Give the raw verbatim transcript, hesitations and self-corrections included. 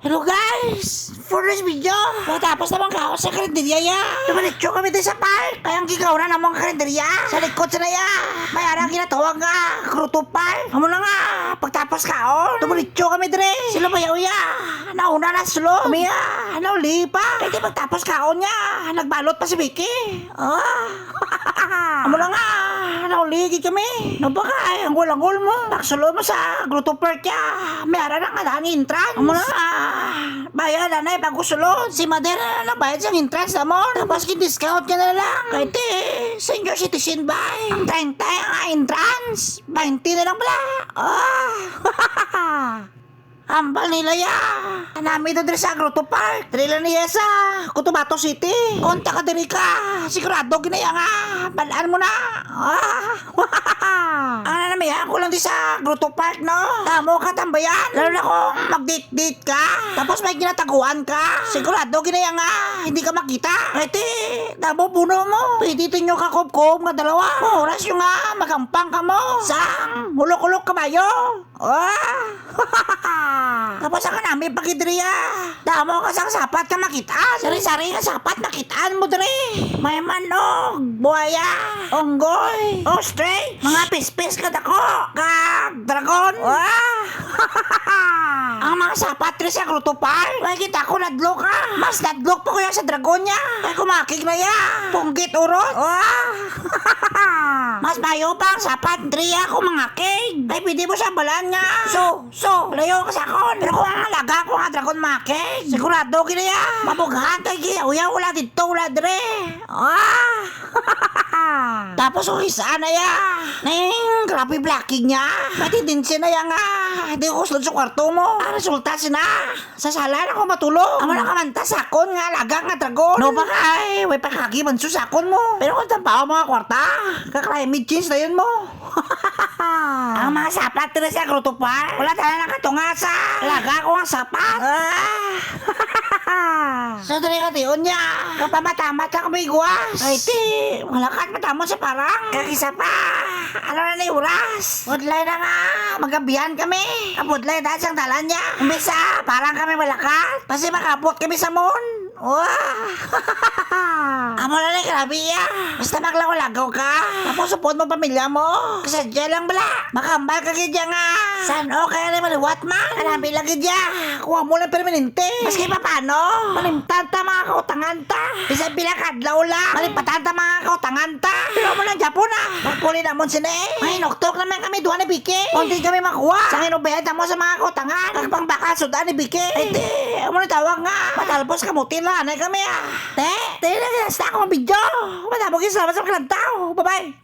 Hello guys! For this video, matapos naman ka sa karinderya ya. Dumiretso kami din sa park. Kaya ang gigawra namang karinderya sa likod sa naya. May arang ginatawag nga Grotto Park. Amo na nga, pagtapos kaon, dumiretso kami dire. Sila bayaw ya. Nauna na sila. Kami ya, nauli pa. Kaya di pagtapos kaon niya, nagbalot pa si Vicky. Ah. Amo na nga, nauli gid kami. Nabakay, ang gulangol mo. Pagsulo mo sa Grotto Park ya. May ara na nga daan entrance. Amo na nga. Bayad, anay, bago sulod. Si Madera na nagbayad sa entrance namon. Tapos gin-discount ka na lang. Kay ti, senior citizen ba? Ang treinta ang entrance. Bainte na lang pala. Ah. Hambal nila ya. Nami to diri sa Grotto Park. Diri lang niya sa Cotabato City. Kung taga diri ka, sigurado ginaya nga balaan mo na. Ah. Ang nanamihan ko lang di sa Grotto Park, no? Damo ka tambayan. Lalo na kung mag-date-date ka. Tapos may ginataguan ka. Sigurado ginaya nga hindi ka makita. Kay ti, damo puno mo. Pwede tinyo ka kubkob nga dalawa. Oras nyo nga magampang ka mo. Sang hulok-hulok kabayo. Ah! Tapos ang nami pagidriya. Damo ka sang sapat nga makit-an. Sari-sari nga sapat makit-an mo diri. May manok, buhaya, unggoy, ostrich, mga pispis nga dako, kag dragon. Ah! Ang mga sapat diri sa Grotto Park, may kita ko nadlok, ah. Mas nadlok pa ko ya sa dragon niya. Kay kumakig na ya. Punggit urot. Ah! Mas mayo pa ang sapat diri ya kung mangakig. Kay pwede mo siya balaan nga. So, so, layo ka sa akon. Pero kung ang alaga ko nga dragon makig, sigurado gid ya. Mabughan kay gi, uya, wala dito, wala dire. Ah! Tapos kung isa na ya. Ning, grabe blocking niya. May tendency na ya nga. Di ko sulod sa kwarto mo. Ang resulta sina. Sa sala na ko matulog. Amo na ka man ta sa akon nga alaga nga dragon. No ba kay, way pa kagi man sa akon mo. Pero kung tampaw mga kwarta, ka climate change na yun mo. Ang mga sapat diri sa Grotto Park, wala tayo nakatunga sa alaga ko nga sapat. Ah. So, diri ka tiyon niya. Kapamatamat sa kamigwas. Ay, ti, malakat matamo sa parang. Kag isa pa, ano na ni oras? Budlay na nga, magabihan kami. Kabudlay dahil sang dalan niya. Imbis sa parang kami malakat, basi makabot kami sa moon. Wah! Amo na ni, grabe ya. Basta maglagaw-lagaw ka. Tapos upod mo pamilya mo. Kasadya lang bala. Makambal ka gid ya nga. San-o kaya ni maliwat man? Kanami lang gid ya. Kuha mo lang permanente. Maski pa paano. Malimtan ta mga kautangan ta. Bisan pila ka adlaw lang. Malipatan ta mga kautangan ta. Pero mo lang Japon ah. Magpuli namon sini. Mahinuktok naman kami duha ni Vicky. Kung di kami makuha. Sang inubayad namo sa mga kautangan. Ang pangbakal sudan ni Vicky. Ay, ti, amo na tawag nga. Matalbos kamutin lang, anay kami ah. Te, te, nagkasta akong video. Matabog yung salamat sa paglantaw. Bye-bye.